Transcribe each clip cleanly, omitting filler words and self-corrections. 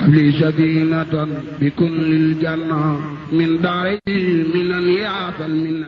لي سكينة بكل الجنة من داري من يعطى المنة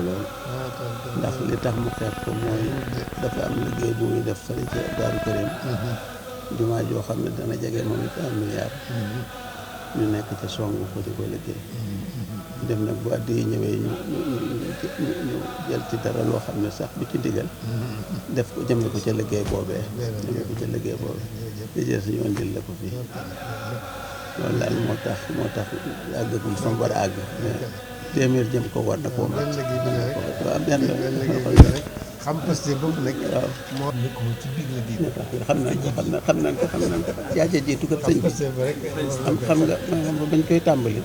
lool ndax li tax mu xeeb ko mooy dafa am liggéey bu muy def fële ca Daaru Karim jumaa joo xam ne dana jege moom it 1 milliard ñu nekk ca song ko di ko liggéey dem nag bu addi yi ñëwee ñu jël ci dara loo xam ne sax bi ci ndigal def ko jëme ko ca liggéey boobee li jël si ñu andil la ko fii loolu daal moo tax àggagul fa mu war a àgg téeméer jëm ko war na koo mat waaw benn rek xam parce que boobu nag waaw moo nekkul ci biir la diine xam nañ ko yaa ca jiitu kër sëñ bi xam nga bañ koy tàmbali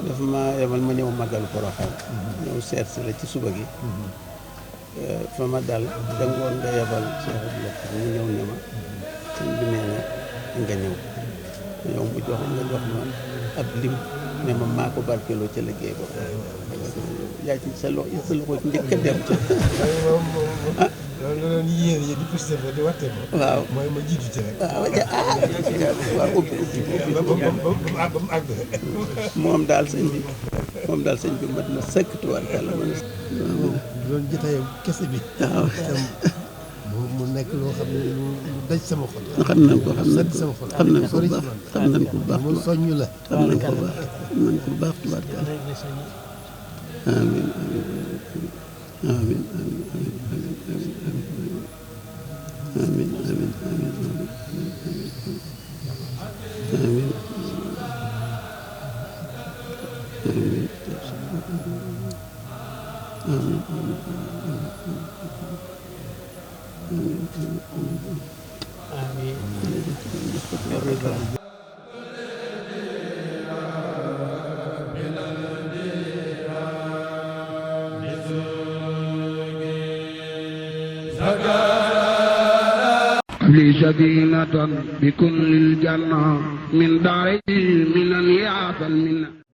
dafa ma yebal ma ñëw màggal Porokhane ñëw seet si la ci suba gi fa ma dal dangoon nga yebal Cheikh Abdou mu ñëw ne ma sëñ bi nee na nga ñëw mu jox ma ab lim ne ma maa ko barkeeloo ca liggéey ba yaa ci sa loxo njëkk a dem ca ah loolu la yéen yi di poussé ba di waxte ko waaw mooy ma jiitu ci rek waaw ubbi ba mu àgg moom daal sëñ bi mat na sëkk tubaarkàlla man loolu jotaayu kese bi waaw mu nekk loo xam ne lu daj sama xol xam nañ ko bu baax mu soññu la xam nañ ko bu baax tubaarkàlla amiin amiin amiin لي سكينة بكل الجنة من داري من يعطى المنة